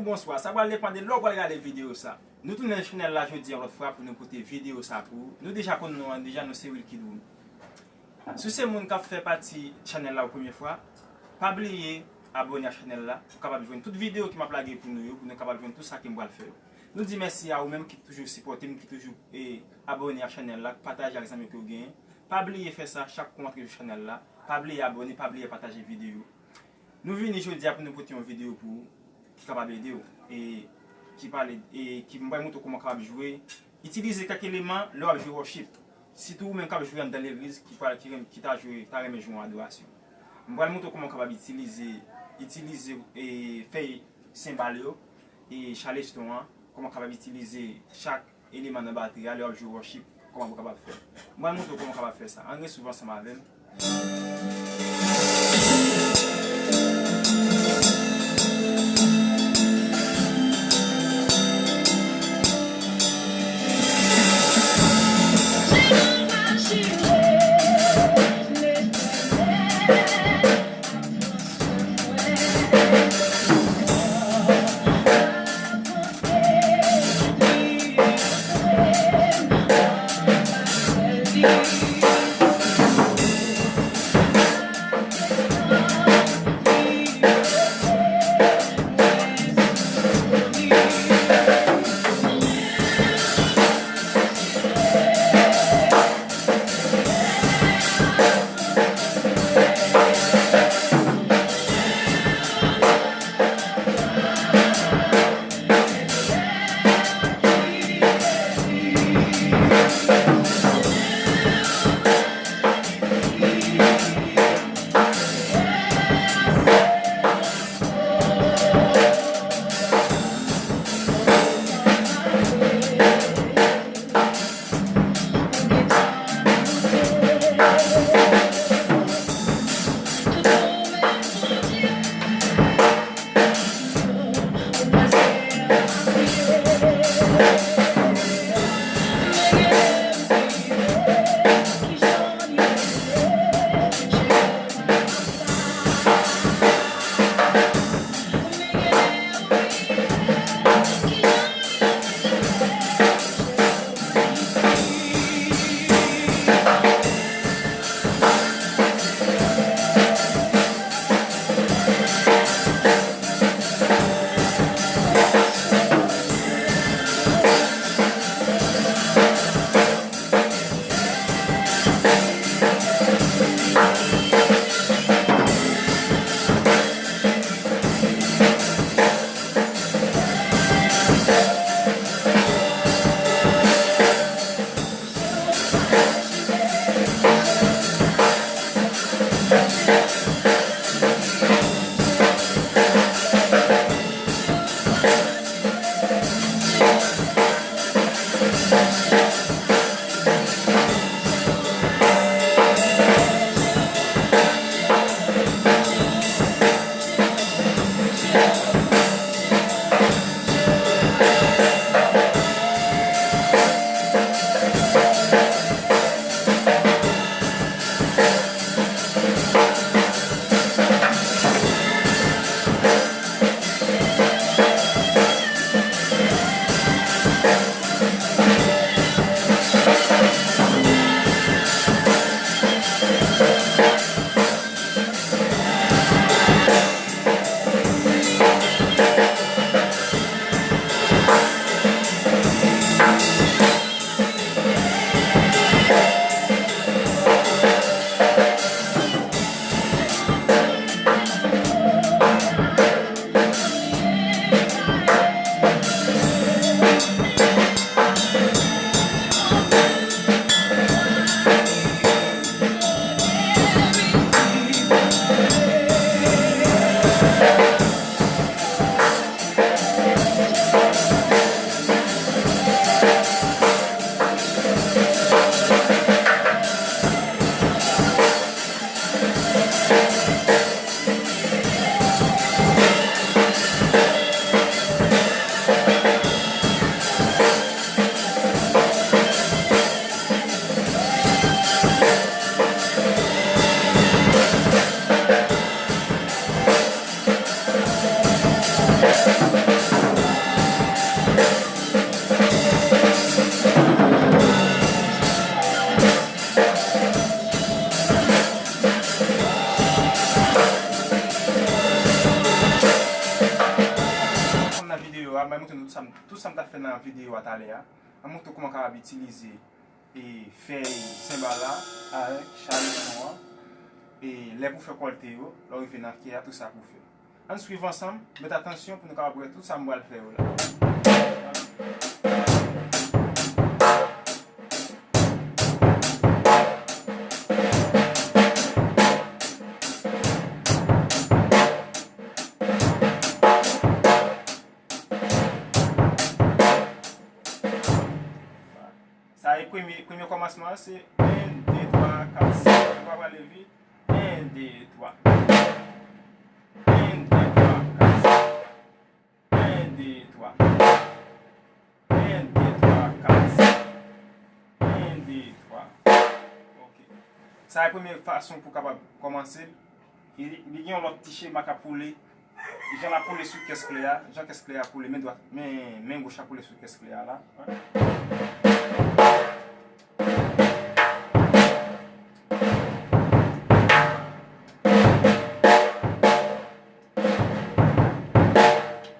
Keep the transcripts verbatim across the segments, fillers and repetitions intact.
Bonswa, sa pral depann de lè w pral gade videyo sa. Nou tounen nan chanèl la jodi a yon lòt fwa pou nou pote videyo sa pou ou. Nou deja konn nou an deja, nou se Wilky Dwoum. Si w se moun k ap fè pati chanèl la pou premye fwa, pa bliye abòne ak chanèl la pou w kapab jwenn tout videyo ke m ap lage pou nou yo, pou nou kapab jwenn tout sa ke m pral fè yo. Nou di mèsi a ou menm ki toujou sipòte m, ki toujou e, abòne ak chanèl la, pataje ak zanmi w ke w genyen. Pa bliye fè sa chak kou w antre sou chanèl la. Pa bliye abòne, pa bliye pataje videyo. Nou vini jodi a pou nou pote yon videyo pou ou ki kapab ede w e ki pale e ki m pral montre w kòman w kapab jwe, itilize kèk eleman lè w ap jwe worship. Sitou ou menm k ap jwe anndan legliz ki pral ki renm- ki ta jwe ta renmen jwe yon adorasyon. M pral montre w kòman w kapab itilize itilize e fèy senbal yo e chaleston an, kòman w kapab itilize chak eleman nan batri a lè w ap jwe worship, kòman pou w kapab fè. Mwen montre w kòman w kapab fè sa. Ann ret swiv ansanm avè m. Sa m t ap fè nan videyo a talè a, m ap montre w kòman w kapab itilize e fèy senbal la avèk chaleston an. E lè pou fè kòlte yo, lè w rive nan kè a, tout sa pou w fè. Ann swiv ansanm, mete atansyon pou nou kapab wè tout sa m pral fè yo la. Sa e premye, premye kòmansman an, se en, de, twa, kat, senk. Nou pa prale vit. En, de, twa. En, de, twa, kat, senk. En, de, twa. En, de, twa, kat, senk. En, de, twa. Ok. Sa e premye fason pou w kapab kòmanse l. Li, li gen yon lòt ti chema k ap woule. Jan l ap woule sou kès klè a, jan kès klè a ap woule, men dwat, men, men goch ap woule sou kès klè a la.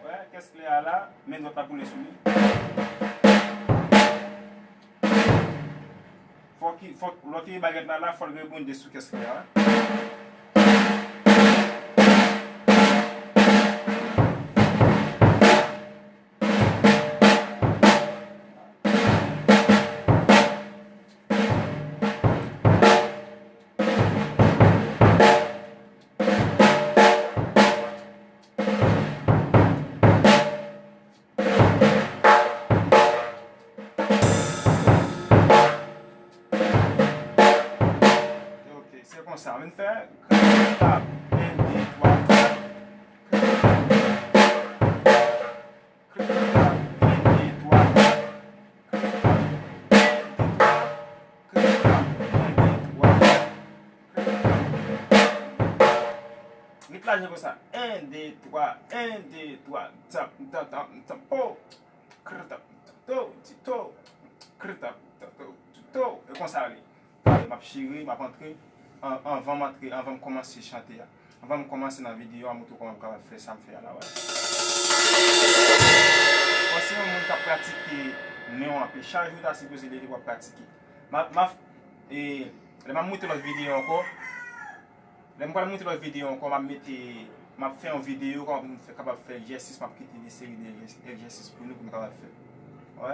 Wè, kès klè a la, men dwat la ap woule sou li. Fòk, fòk, lè w tire bagèt la, la, fò l rebonde sou kès klè a. Ok, se konsa. Vin fè krak, tap, en, de, twa, krak, krak, en, de, twa, krak, krak, en, de, twa, krak, krak, en, de, twa, krak, krak. Rit la jan konsa. En, de, twa, en, de, twa, tap, tap, tap, tap, po. Krtap, to, ti to. Krtap, to, to, ti to. E konsa li. M ap chire, m ap antre. An-, anvan m antre, anvan m kòmanse chante a. Anvan m kòmanse nan videyo a, montre w kòman m kapab fè sa m fè a la, wè. Fò se yon moun k ap pratike men w anpil. Chak jou w ta sipoze leve pou w ap pratike. M ap, m ap, e, lè m ap monte lòt videyo ankò, Lè m pral monte lòt videyo ankò, m ap mete, m ap fè yon videyo kòman pou nou fè, kapab fè egzèsis, m ap kite de seri de egzè-, egzèsis pou nou, pou nou kapab fè. Wè.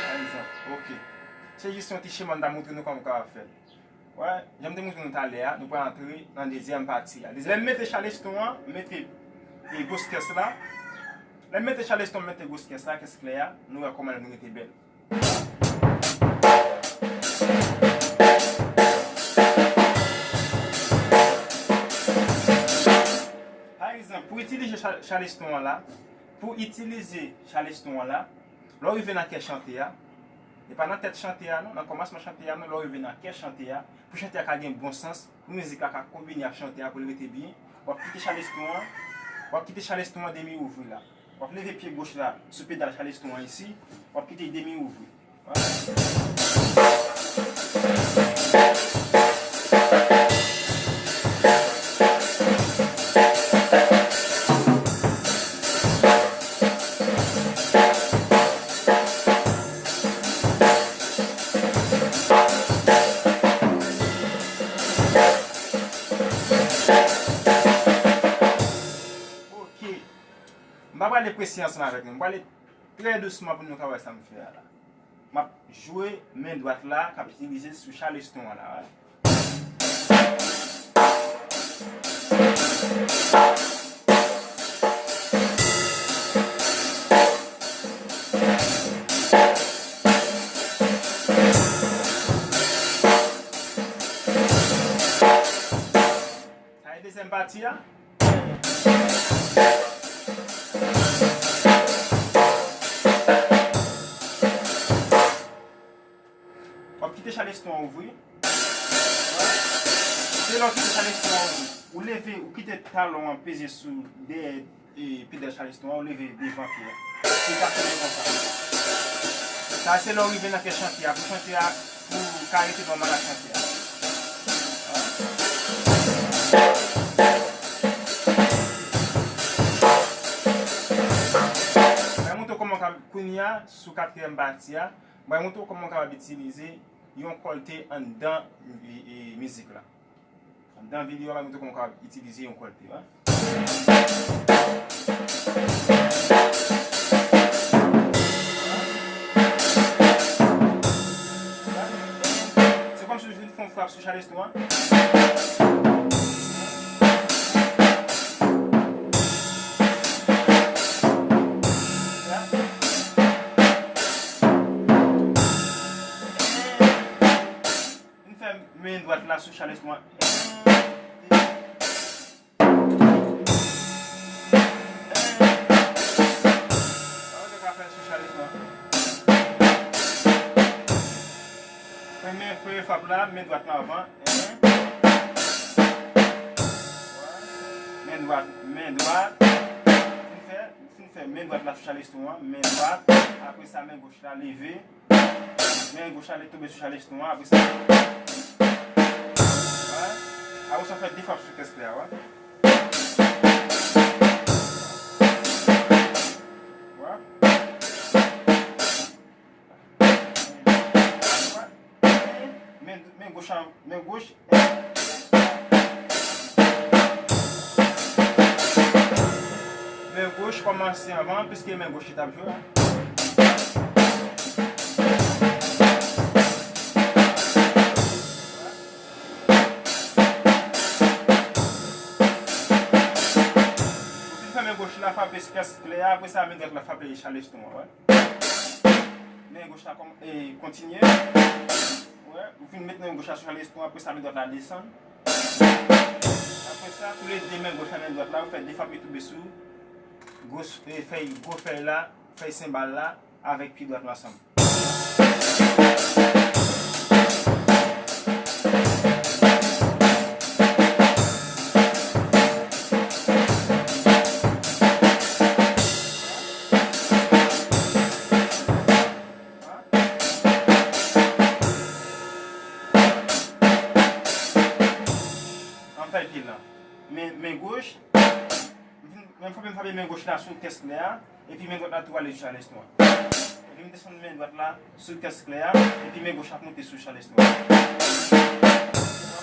Pa egzanp, ok. Se jis yon ti chema m ta montre nou kòman m kapab fè l. Wè, jan m te montre nou talè a, nou pral antre nan dezyèm pati a. Lè m mete chaleston an, m mete, e, gwo kès la. Lè m mete chaleston, m mete gwo kès la, kès klè a, nou wè kòman l vin rete bèl. Pa egzanp, pou itilize cha-, chaleston an la, pou itilize chaleston an la, lè w rive nan kè chante a, e pa nan tèt chante a non, nan kòmansman chante a non, lè w rive nan kè chante a, pou chante a ka gen bon sans, pou mizik la ka konbine ak chante a, pou l rete byen, w ap kite chaleston an, w ap kite chaleston an demi ouvri la. W ap leve pye goch la sou pedal chaleston an isi, w ap kite l demi ouvri. Ok. M pa prale prese ansanm avèk nou. M prale trè dousman pou nou ka wè sa m fè a la. M ap jwe men dwat la k ap itilize sou chaleston an la. Sa e dezyèm pati a. W ap kite chaleston an ouvri. Se lè w kite chaleston an ouvri. Ou leve, ou kite talon an peze sou dèyè, e, pedal chaleston an, ou leve devan pye a. Li ka fè konsa. Sa se lè w rive nan kè chante a. Pou chante a, pou w ka rete nòmal ak chante a. Mwen montre w kòman w ka, kounye a, sou katriyèm pati a, mwen montre w kòman w kapab itilize yon kòlte anndan, e, e, mizik la. Anndan videyo a, mwen montre kòman w kapab itilize yon kòlte, wi. Se kòmsi w vin fè yon frap sou chaleston an. Vin fè men dwat la sou chaleston an. Sa w te ka fè sou chaleston an. Premye, premye frap la, men dwat la avan. Men dwat, men dwat. Fin fè, fin fè men dwat la sou chaleston an, men dwat. Apre sa, men goch la leve. Men goch la li tonbe sou chaleston an, apre sa. Apre sa, fè de frap sou kès klè a, wi. Wi. Men, men goch an, men goch. Men goch kòmanse avan, piske men goch li t ap jwe a. Ou fin fè men goch la frape kès klè a, apre sa men dwat la frape chaleston an, wi. Men goch la kòm, e, kontinye. Wè, ou fin met men goch la sou chaleston, apre sa men dwat la desann. Apre sa, toulede men goch la, men dwat la, ou fè de frap, li tonbe sou gwo, e, fèy, gwo fèy la, fèy senbal la, avèk pye dwat la ansanm. An fè pye la. Men, men goch, m fin, men fò m frape men goch la sou kès klè a, epi men dwat la tou ale sou chaleston an. Epi m desann men dwat la sou kès klè a, epi men goch la ap monte sou chaleston an. Wè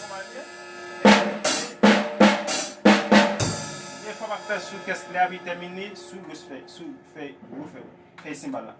kòman l ye? Yon frap ap fè sou kès klè a, epi tèmine sou gwo fèy, sou fèy, gwo fèy, fèy senbal la.